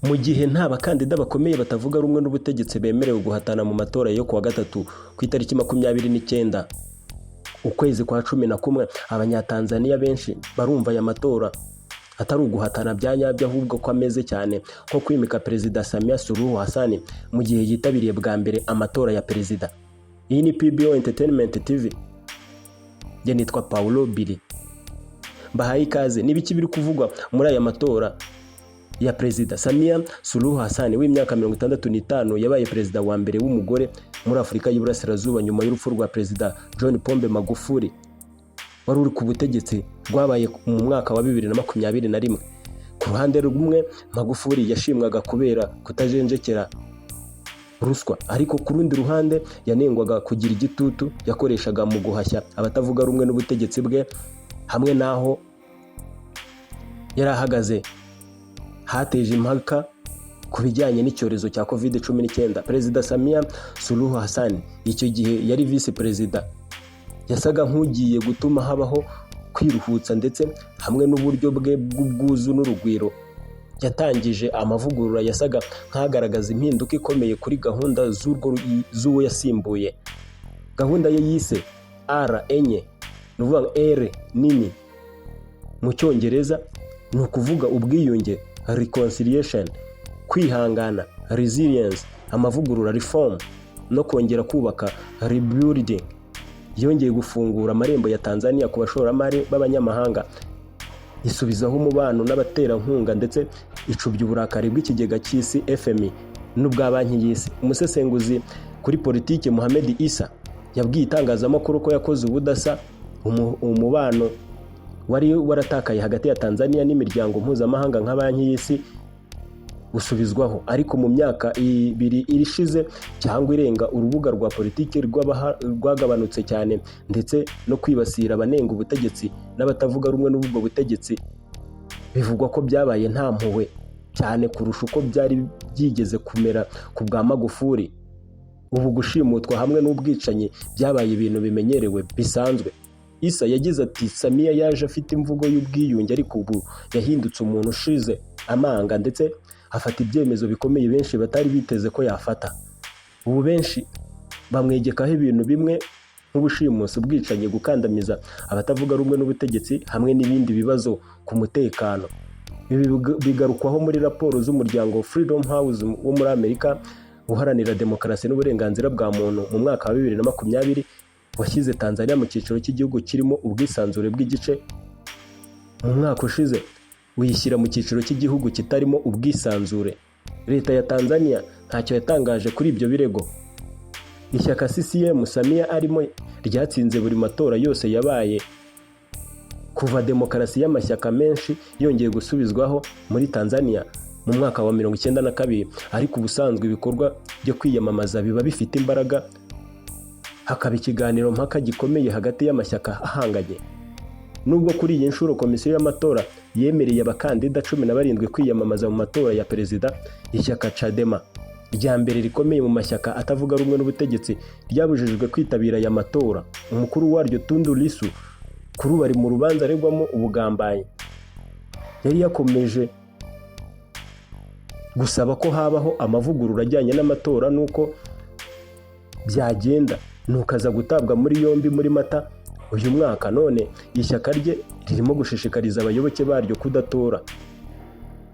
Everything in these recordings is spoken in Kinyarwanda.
Mu gihe nta bakandida bakomeye batavuga rumwe n'ubutegetsi bemerewe guhatana mu matora yo kuwa gatatu ku itariki 29 ukwezi kwa 11, Abanyatanzaniya benshi barumva aya matora atari uguhatana bya nyabyo, ahubwo ko ameze cyane nko kwimika Perezida Samia Suluhu Hassan mu gihe yitabiriye bwa mbere amatora ya perezida. Iyi ni PBO Entertainment TV, njye nitwa Paulo Billy, mbahaye ikaze. N'ibiki biri kuvugwa muri aya matora ya Perezida? Samia Suluhu Hassan w'imyaka 65 yabaye perezida wa mbere w'umugore muri Afurika y'Iburasirazuba nyuma y'urupfu rwa Perezida John Pombe Magufuli wari uri ku butegetsi, rwabaye mu mwaka wa 2021. Ku ruhande rumwe, Magufuli yashimwaga kubera kutajenjekera ruswa, ariko ku rundi ruhande yanengwaga kugira igitutu yakoreshaga mu guhashya abatavuga rumwe n'ubutegetsi bwe, hamwe n'aho yari ahagaze hateje impaka ku bijyanye n'icyorezo cya COVID-19. Perezida Samia Suluhu Hassan, icyo gihe yari visi perezida, yasaga nk'ugiye gutuma habaho kwiruhutsa, ndetse hamwe n'uburyo bwe bw'ubwuzu n'urugwiro yatangije amavugurura yasaga nk'agaragaza impinduka ikomeye kuri gahunda z'uwo yasimbuye. Gahunda ye yise R enye, ni ukuvuga ngo R nini mu Cyongereza, ni ukuvuga ubwiyunge, reconciliation, kwihangana, resilience, amavugurura, reform, no kongera kubaka, rebuilding. Yongeye gufungura amarembo ya Tanzania ku bashoramari b'abanyamahanga, isubizaho umubano n'abaterankunga, ndetse icubya uburakari bw'ikigega cy'isi FMI n'ubwa Banki y'Isi. Umusesenguzi kuri politiki Mohamed Issa yabwiye itangazamakuru ko yakoze ubudasa umubano wari waratakaye hagati ya Tanzania n'imiryango mpuzamahanga nka Banki y'Isi usubizwaho. Ariko mu myaka 2 ishize cyangwa irenga, urubuga rwa politiki rwagabanutse cyane, ndetse no kwibasira abanenga ubutegetsi n'abatavuga rumwe n'ubwo butegetsi bivugwa ko byabaye nta mpuhwe cyane kurusha uko byari byigeze kumera ku bwa Magufuli. Ubu gushimutwa hamwe n'ubwicanyi byabaye ibintu bimenyerewe bisanzwe. Issa yagize ati: "Samia yaje afite imvugo y'ubwiyunge, ariko ubu yahindutse umuntu ushize amanga, ndetse afata ibyemezo bikomeye benshi batari biteze ko yafata. Ubu benshi bamwegekaho ibintu bimwe nk'ubushimusi, ubwicanyi, gukandamiza abatavuga rumwe n'ubutegetsi hamwe n'ibindi bibazo ku mutekano." Ibi bigarukwaho muri raporo z'umuryango Freedom House wo muri Amerika uharanira demokarasi n'uburenganzira bwa muntu mu mwaka wa 2020, washyize Tanzania mu cyiciro cy'igihugu kirimo ubwisanzure bw'igice, mu mwaka ushize uyishyira mu cyiciro cy'igihugu kitarimo ubwisanzure. Leta ya Tanzania ntacyo yatangaje kuri ibyo birego. Ishyaka CCM Samia arimo ryatsinze buri matora yose yabaye kuva demokarasi y'amashyaka menshi yongeye gusubizwaho muri Tanzania mu mwaka wa 92. Ariko ubusanzwe ibikorwa byo kwiyamamaza biba bifite imbaraga, hakaba ikiganiro mpaka gikomeye hagati y'amashyaka ahanganye. Nubwo kuri iyi nshuro komisiyo y'amatora yemereye abakandida 17 kwiyamamaza mu matora ya perezida, ishyaka Chadema, rya mbere rikomeye mu mashyaka atavuga rumwe n'ubutegetsi, ryabujijwe kwitabira aya matora. Umukuru waryo Tundu Lissu kuri ubu ari mu rubanza aregwamo ubugambanyi. Yari yakomeje gusaba ko habaho amavugurura ajyanye n'amatora n'uko byagenda, nuko aza gutabwa muri yombi muri Mata uyu mwaka. None ishyaka rye ririmo gushishikariza abayoboke baryo kudatora.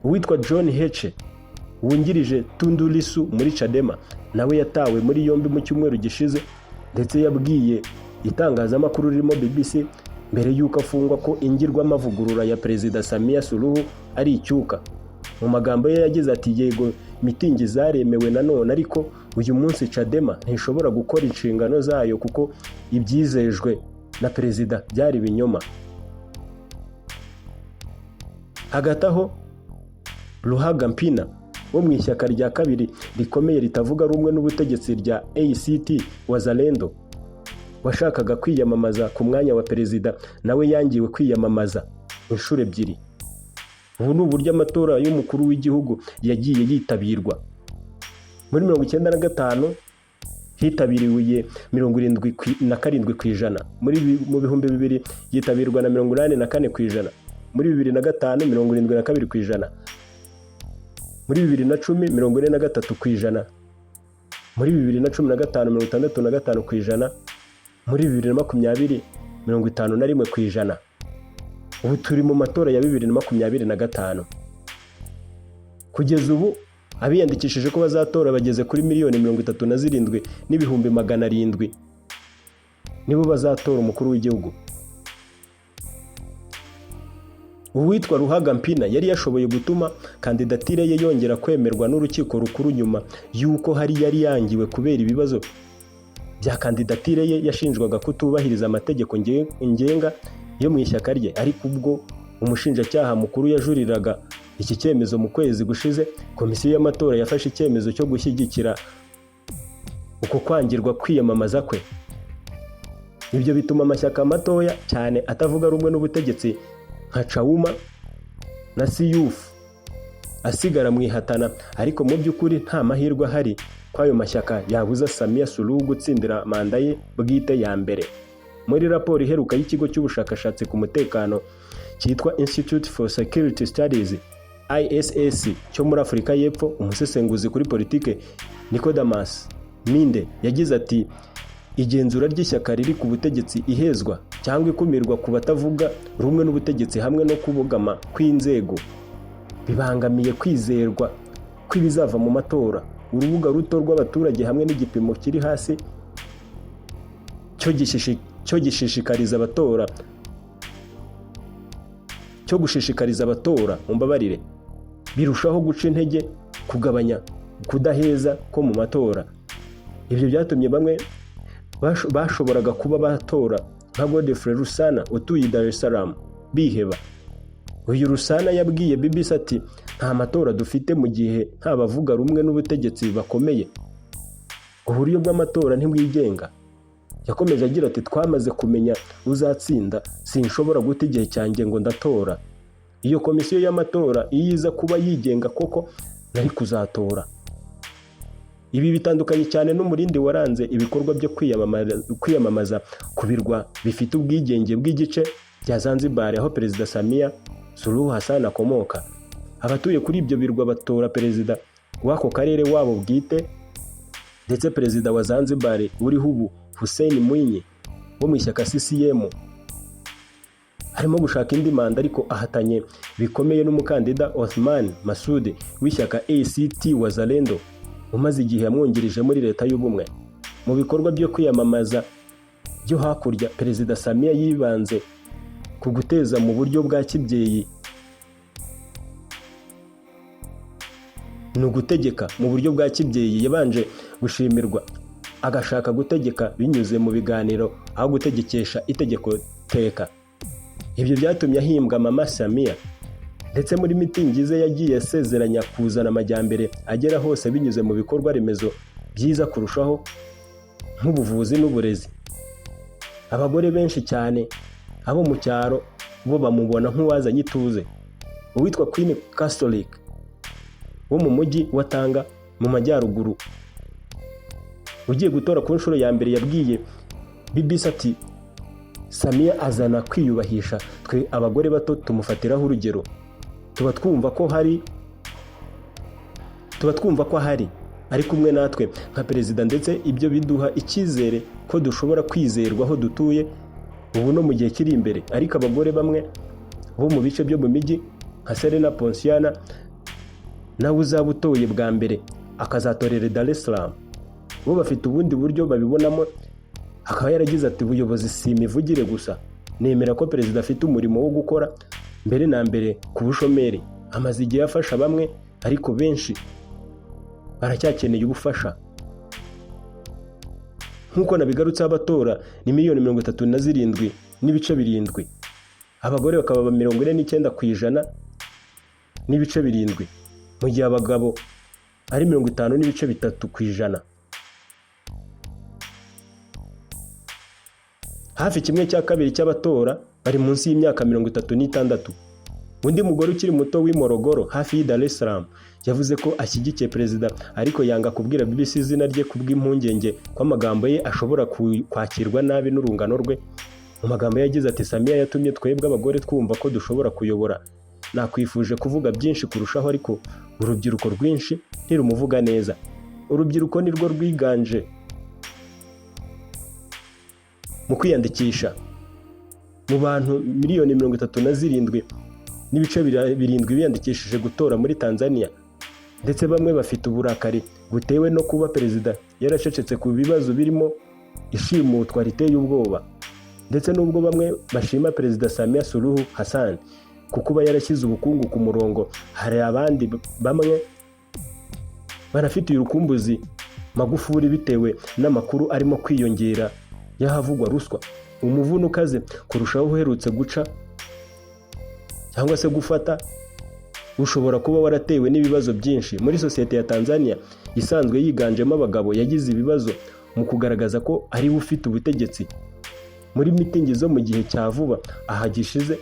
Uwitwa John Heche wungirije Tundu Lissu muri Chadema nawe yatawe muri yombi mu cyumweru gishize, ndetse yabwiye itangazamakuru ririmo BBC mbere y'uko afungwa ko ingirwamavugurura ya Perezida Samia Suluhu ari icyuka. Mu magambo ye yagize ati: "Yego, mitingi zaremewe nanone, ariko uyu munsi Chadema ntishobora gukora inshingano zayo kuko ibyizejwe na perezida byari ibinyoma." Hagati aho, Luhaga Mpina wo mu ishyaka rya kabiri rikomeye ritavuga rumwe n'ubutegetsi rya ACT Wazalendo, washakaga kwiyamamaza ku mwanya wa perezida, nawe yangiwe kwiyamamaza inshuro ebyiri. Ubu ni uburyo amatora y'umukuru w'igihugu yagiye yitabirwa. Muri 95 hitabiriwe 77%, mu 2000 yitabirwa na 84%, muri 2005 72%. Muri 2010, 43%. Muri 2015, 65%. Muri 2020, 51%. Ubu turi mu matora ya 2025. Kugeza ubu abiyandikishije ko bazatora bageze kuri miliyoni 37,700,000, nibo bazatora umukuru w'igihugu. Uwitwa Ruhaga Mpina yari yashoboye gutuma kandidatire ye yongera kwemerwa n'urukiko rukuru nyuma y'uko hari yari yangiwe kubera ibibazo bya kandidatire ye yashinjwaga kutubahiriza amategeko ngenga yo mu ishyaka rye. Ariko ubwo umushinjacyaha mukuru yajuriraga iki cyemezo mu kwezi gushize, komisiyo y'amatora yafashe icyemezo cyo gushyigikira uko kwangirwa kwiyamamaza kwe. Ibyo bituma amashyaka matoya cyane atavuga rumwe n'ubutegetsi nka Chauma na CUF asigara mu ihatana, ariko mu by'ukuri nta mahirwe ahari ko ayo mashyaka yabuza Samia Suluhu gutsindira manda ye bwite ya mbere. Muri raporo iheruka y'ikigo cy'ubushakashatsi ku mutekano cyitwa Institute for Security Studies, ISS, cyo muri Afurika y'Epfo, umusesenguzi kuri politike Nicodemus Minde yagize ati: "Igenzura ry'ishyaka riri ku butegetsi, ihezwa cyangwa ikumirwa ku batavuga rumwe n'ubutegetsi hamwe no kubogama kw'inzego bibangamiye kwizerwa kw'ibizava mu matora. Urubuga ruto rw'abaturage hamwe n'igipimo kiri hasi cyo gushishikariza abatora, mumbabarire, birushaho guca intege kugabanya kudaheza ko mu matora." Ibyo byatumye bamwe bashoboraga kuba batora, nka Godfrey Rusana utuye i Dar es Salaam, biheba. Uyu Rusana yabwiye BBC ati: "Nta matora dufite mu gihe nta bavuga rumwe n'ubutegetsi bakomeye. Uburyo bw'amatora ntibwigenga." Yakomeje agira ati: "Twamaze kumenya uzatsinda, sinshobora guta igihe cyanjye ngo ndatora. Iyo komisiyo y'amatora iyo iza kuba yigenga koko nari kuzatora." Ibi bitandukanye cyane n'umurindi waranze ibikorwa byo kwiyamamaza ku birwa bifite ubwigenge bw'igice bya Zanzibar, aho Perezida Samia Suluhu Hassan akomoka. Abatuye kuri ibyo birwa batora perezida w'ako karere wabo bwite, ndetse perezida wa Zanzibar uriho ubu, Hussein Mwinyi wo mu ishyaka CCM, arimo gushaka indi manda, ariko ahatanye bikomeye n'umukandida Othman Masoud w'ishyaka ACT Wazalendo, umaze igihe yamwungirije muri leta y'ubumwe. Mu bikorwa byo kwiyamamaza byo hakurya, Perezida Samia yibanze ku guteza mu buryo bwa kibyeyi, ni ugutegeka mu buryo bwa kibyeyi. Yabanje gushimirwa, agashaka gutegeka binyuze mu biganiro aho gutegekesha itegeko teka. Ibyo byatumye ahimbwa Mama Samia, ndetse muri mitingi ze yagiye asezeranya kuzana amajyambere agera hose binyuze mu bikorwa remezo byiza kurushaho nk'ubuvuzi n'uburezi. Abagore benshi cyane abo mu cyaro bo bamubona nk'uwazanye ituze. Uwitwa Queen Catholic wo mu mujyi wa Tanga mu majyaruguru, ugiye gutora ku nshuro ya mbere, yabwiye BBC ati: "Samia azana kwiyubahisha. Twe abagore bato tumufatiraho urugero. Tuba twumva ko ahari ari kumwe natwe nka perezida, ndetse ibyo biduha icyizere ko dushobora kwizerwa aho dutuye ubu no mu gihe kiri imbere." Ariko abagore bamwe bo mu bice byo mu mijyi nka Serena Ponsiana, nawe uzaba utoye bwa mbere akazatorera Dar es Salaam, bo bafite ubundi buryo babibonamo. Akaba yaragize ati: "Ubuyobozi si imivugire gusa. Nemera ko perezida afite umurimo wo gukora, mbere na mbere ku bushomeri. Amaze igihe afasha bamwe, ariko benshi baracyakeneye ubufasha." Nk'uko nabigarutseho, abatora ni miliyoni 37.7, abagore bakaba 49.7%, mu gihe abagabo ari 50.3%. Hafi kimwe cya kabiri cy'abatora bari munsi y'imyaka 36. Undi mugore ukiri muto w'i Morogoro hafi y'i Dar es Salaam yavuze ko ashyigikiye perezida, ariko yanga kubwira BBC izina rye kubw'impungenge ko amagambo ye ashobora kwakirwa nabi n'urungano rwe. Mu magambo ye yagize ati: "Samia yatumye twebwe abagore twumva ko dushobora kuyobora. Nakwifuje kuvuga byinshi kurushaho, ariko urubyiruko rwinshi ntirumuvuga neza. Urubyiruko nirwo rwiganje mu kwiyandikisha. Mu bantu miliyoni 37.7 biyandikishije gutora muri Tanzania, ndetse bamwe bafite uburakari butewe no kuba perezida yaracecetse ku bibazo birimo ishimutwa riteye ubwoba. Ndetse n'ubwo bamwe bashima Perezida Samia Suluhu Hassan ku kuba yarashyize ubukungu ku murongo, hari abandi bamwe banafitiye urukumbuzi Magufuli bitewe n'amakuru arimo kwiyongera y'ahavugwa ruswa. Umuvuno ukaze kurushaho uherutse guca cyangwa se gufata ushobora kuba waratewe n'ibibazo byinshi muri sosiyete ya Tanzania isanzwe yiganjemo abagabo. Yagize ibibazo mu kugaragaza ko ariwe ufite ubutegetsi muri mitingi zo mu gihe cya vuba aha gishize.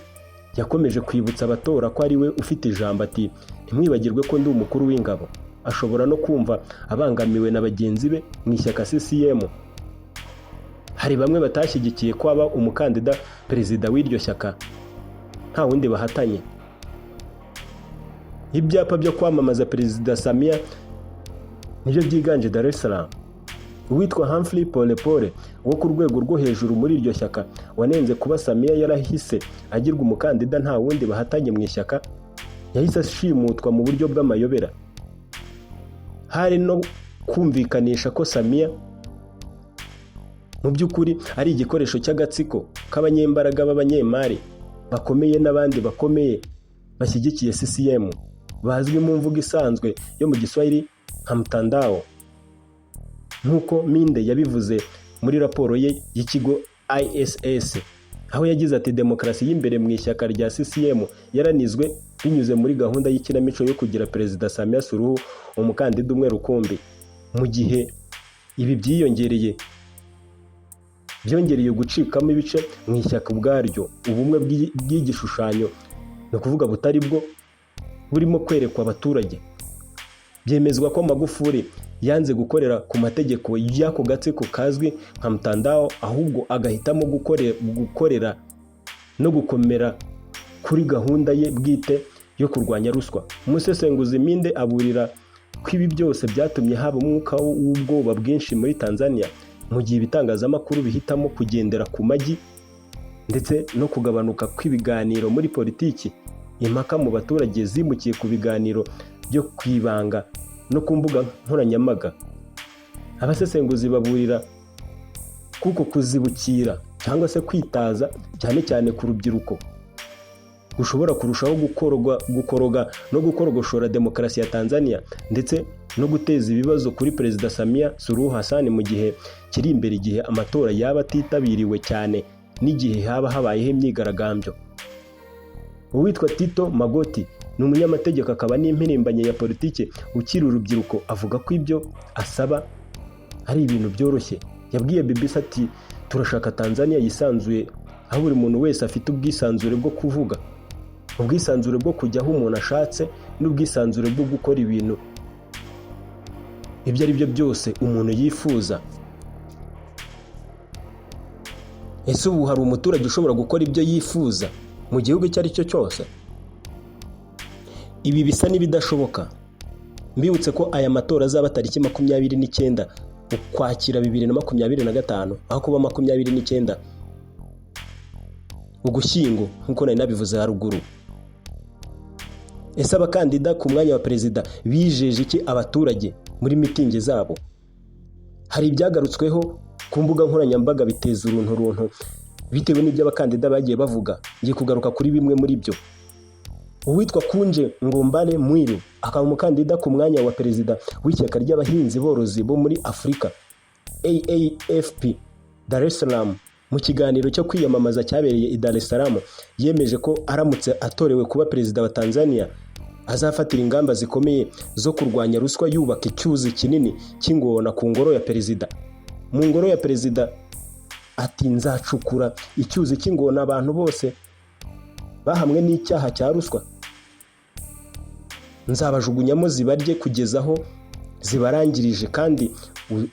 Yakomeje kwibutsa abatora ko ari we ufite ijambo, ati: "Ntimwibagirwe ko ndi umukuru w'ingabo." Ashobora no kumva abangamiwe na bagenzi be mu ishyaka CCM. Hari bamwe batashyigikiye ko aba umukandida perezida w'iryo shyaka nta wundi bahatanye. Ibyapa byo kwamamaza Perezida Samia nibyo byiganje Dar es Salaam. Uwitwa Humphrey Polepole wo ku rwego rwo hejuru muri iryo shyaka wanenze kuba Samia yarahise agirwa umukandida nta wundi bahatanye mu ishyaka, yahise ashimutwa mu buryo bw'amayobera. Hari no kumvikanisha ko Samia mu by'ukuri ari igikoresho cy'agatsiko k'abanyembaraga b'abanyemari bakomeye n'abandi bakomeye bashyigikiye CCM, bazwi mu mvugo isanzwe yo mu Giswahili nka mtandao, nk'uko Minde yabivuze muri raporo ye y'ikigo ISS, aho yagize ati: "Demokarasi y'imbere mu ishyaka rya CCM yaranizwe binyuze muri gahunda y'ikinamico yo kugira Perezida Samia Suluhu umukandida umwe rukumbi." Mu gihe ibi byongereye gucikamo ibice mu ishyaka ubwaryo, ubumwe bw'igishushanyo, ni ukuvuga butari bwo burimo kwerekwa abaturage. Byemezwa ko Magufuli yanze gukorera ku mategeko y'ako gatsiko kazwi nka mtandao, ahubwo agahitamo gukorera no gukomera kuri gahunda ye bwite yo kurwanya ruswa. Umusesenguzi Minde aburira ko ibi byose byatumye haba umwuka w'ubwoba bwinshi muri Tanzania, mu gihe ibitangazamakuru bihitamo kugendera ku magi, ndetse no kugabanuka kw'ibiganiro muri politiki. Impaka mu baturage zimukiye ku biganiro byo ku ibanga no ku mbuga nkoranyambaga. Abasesenguzi baburira kuko kuzibukira cyangwa se kwitaza, cyane cyane ku rubyiruko, gushobora kurushaho gukoroga no gukorogoshora demokarasi ya Tanzania, ndetse no guteza ibibazo kuri Perezida Samia Suluhu Hassan mu gihe kiri imbere, igihe amatora yaba atitabiriwe cyane n'igihe haba habayeho imyigaragambyo. Uwitwa Tito Magoti ni umunyamategeko akaba n'impirimbanyi ya politiki ukiri urubyiruko. Avuga ko ibyo asaba ari ibintu byoroshye. Yabwiye BBC ati: "Turashaka Tanzania yisanzuye, aho buri muntu wese afite ubwisanzure bwo kuvuga, ubwisanzure bwo kujya aho umuntu ashatse, n'ubwisanzure bwo gukora ibintu ibyo ari byo byose umuntu yifuza." Ese ubu hari umuturage ushobora gukora ibyo yifuza mu gihugu icyo ari cyo cyose? Ibi bisa n'ibidashoboka. Mbibutse ko aya matora azaba tariki 29 Ukwakira 2025, aho kuba 29 Ugushyingo nk'uko nari nabivuze haruguru. Ese abakandida ku mwanya wa perezida bijeje iki abaturage muri mitingi zabo? Hari ibyagarutsweho ku mbuga nkoranyambaga biteza uruntu runtu bitewe n'ibyo abakandida bagiye bavuga. Ngiye kugaruka kuri bimwe muri byo. Uwitwa Kunje Ngombale Mwiru, akaba umukandida ku mwanya wa perezida w'ishyaka ry'abahinzi borozi bo muri Afurika, AAFP, Dar es Salaam, mu kiganiro cyo kwiyamamaza cyabereye i Dar es Salaam, yemeje ko aramutse atorewe kuba perezida wa Tanzania azafatira ingamba zikomeye zo kurwanya ruswa, yubaka icyuzi kinini cy'ingona ku ngoro ya perezida. Mu ngoro ya perezida, ati: "Nzacukura icyuzi cy'ingona, abantu bose bahamwe n'icyaha cya ruswa nzabajugunyamo zibarye kugeza aho zibarangirije, kandi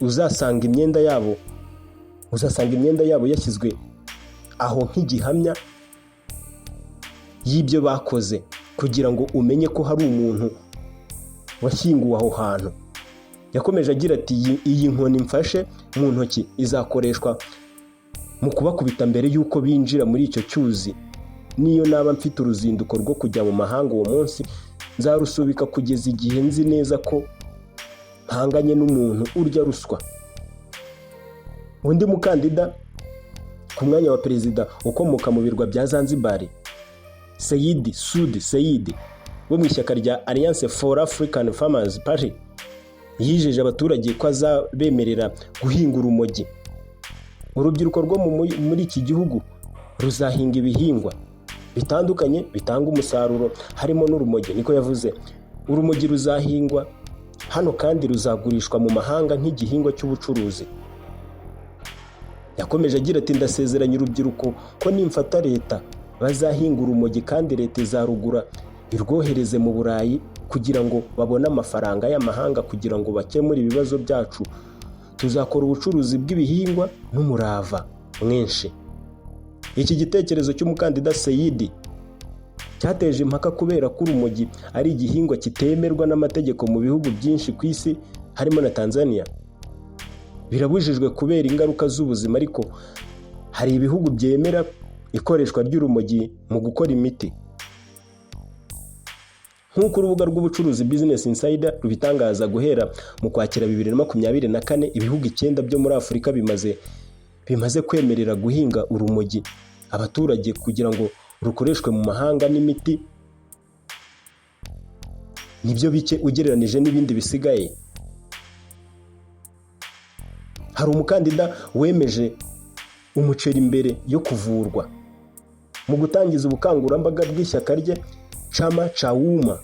uzasanga imyenda yabo yashyizwe aho nk'igihamya y'ibyo bakoze." Kugira ngo umenye ko hari umuntu washyinguwe aho hantu. Yakomeje agira ati: "Iyi nkoni mfashe mu ntoki izakoreshwa mu kubakubita mbere y'uko binjira muri icyo cyuzi. Niyo naba mfite uruzinduko rwo kujya mu mahanga uwo munsi, nzarusubika kugeza igihe nzi neza ko mpanganye n'umuntu urya ruswa." Undi mukandida ku mwanya wa perezida ukomoka mu birwa bya Zanzibar, Seyidi Sudi Seyidi wo mu ishyaka rya Alliance for African Farmers Party, yijeje abaturage ko azabemerera guhinga urumogi. Urubyiruko rwo muri iki gihugu ruzahinga ibihingwa bitandukanye bitanga umusaruro, harimo n'urumogi, niko yavuze. Urumogi ruzahingwa hano kandi ruzagurishwa mu mahanga nk'igihingwa cy'ubucuruzi. Yakomeje agira ati: "Ndasezeranya urubyiruko ko nimfata leta bazahinga urumogi, kandi leta izarugura irwohereze mu Burayi kugira ngo babone amafaranga y'amahanga kugira ngo bakemure ibibazo byacu. Tuzakora ubucuruzi bw'ibihingwa n'umurava mwinshi." Iki gitekerezo cy'umukandida Seyidi cyateje impaka kubera ko urumogi ari igihingwa kitemerwa n'amategeko mu bihugu byinshi ku isi, harimo na Tanzania. Birabujijwe kubera ingaruka z'ubuzima, ariko hari ibihugu byemera ikoreshwa ry'urumogi mu gukora imiti. Nk'uko urubuga rw'ubucuruzi Business Insider rubitangaza, guhera mu Kwakira 2024, ibihugu icyenda byo muri Afurika bimaze kwemerera guhinga urumogi abaturage kugira ngo rukoreshwe mu mahanga n'imiti. Nibyo bike ugereranije n'ibindi bisigaye. Hari umukandida wemeje umuceri mbere yo kuvurwa. Mu gutangiza ubukangurambaga bw'ishyaka rye Chama cha Umma,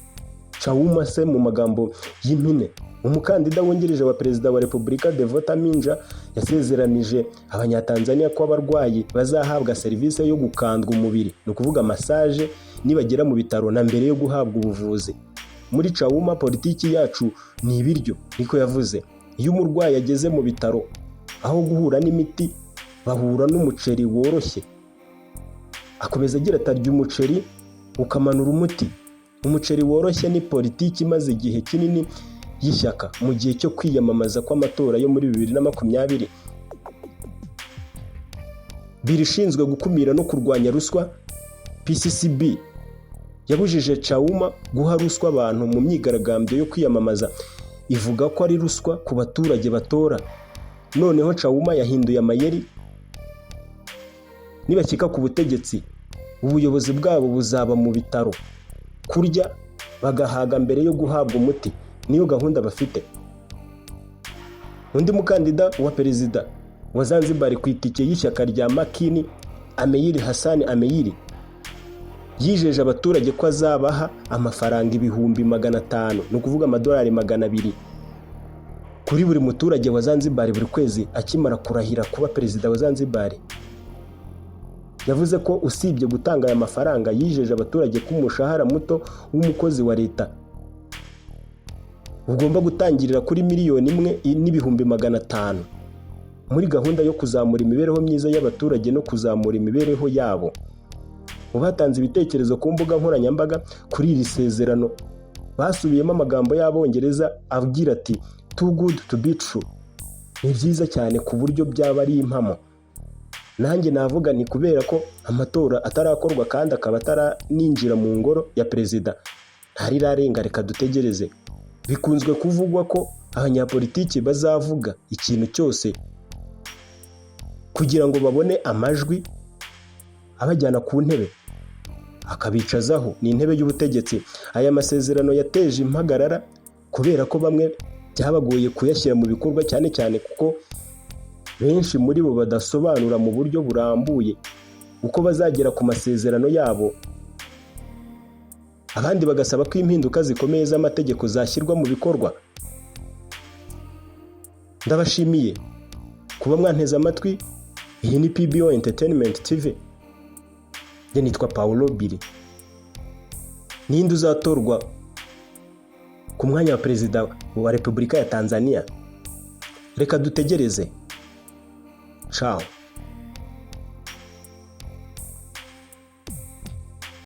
Chauma se mu magambo y'impine, umukandida wungirije wa perezida wa repubulika Devota Minja yasezeranije Abanyatanzania ko abarwayi bazahabwa serivisi yo gukandwa umubiri, ni ukuvuga massage, nibagera mu bitaro na mbere yo guhabwa ubuvuzi. "Muri Chauma politiki yacu ni ibiryo," niko yavuze. "Iyo umurwayi ageze mu bitaro, aho guhura n'imiti bahura n'umuceri woroshye." Akomeza agira ati: "Arya umuceri ukamanura umuti." Umuceri woroshye ni politiki imaze igihe kinini y'ishyaka. Mu gihe cyo kwiyamamaza kw'amatora yo muri 2020, biro ishinzwe gukumira no kurwanya ruswa PCCB yabujije Chauma guha ruswa abantu mu myigaragambyo yo kwiyamamaza, ivuga ko ari ruswa ku baturage batora. Noneho Chauma yahinduye amayeri. Nibashyika ku butegetsi, ubuyobozi bwabo buzaba mu bitaro, kurya bagahaga mbere yo guhabwa umuti, niyo gahunda bafite. Undi mukandida wa perezida wa Zanzibar ku itike y'ishyaka rya Makini, Ameyiri Hassan Ameyiri, yijeje abaturage ko azabaha amafaranga 500,000, ni ukuvuga amadolari 200, kuri buri muturage wa Zanzibar buri kwezi akimara kurahira kuba perezida wa Zanzibar. Yavuze ko usibye gutanga aya mafaranga, yijeje abaturage ko umushahara muto w'umukozi wa leta ugomba gutangirira kuri 1,500,000 muri gahunda yo kuzamura imibereho myiza y'abaturage no kuzamura imibereho yabo. Mu batanze ibitekerezo ku mbuga nkoranyambaga kuri iri sezerano basubiyemo amagambo y'Abongereza agira ati: "Too good to be true", ni byiza cyane ku buryo byaba ari impamo. Nanjye navuga ni kubera ko amatora atarakorwa kandi akaba ataraninjira mu ngoro ya perezida, ntarirarenga, reka dutegereze. Bikunzwe kuvugwa ko abanyapolitiki bazavuga ikintu cyose kugira ngo babone amajwi abajyana ku ntebe akabicazaho, ni intebe y'ubutegetsi. Aya masezerano yateje impagarara kubera ko bamwe byabagoye kuyashyira mu bikorwa, cyane cyane kuko benshi muri bo badasobanura mu buryo burambuye uko bazagera ku masezerano yabo, abandi bagasaba ko impinduka zikomeye z'amategeko zashyirwa mu bikorwa. Ndabashimiye kuba mwanteze amatwi. Iyi ni PBO Entertainment TV, njye nitwa Paulo Biri. Ninde uzatorwa ku mwanya wa perezida wa Repubulika ya Tanzania? Reka dutegereze. Ciao.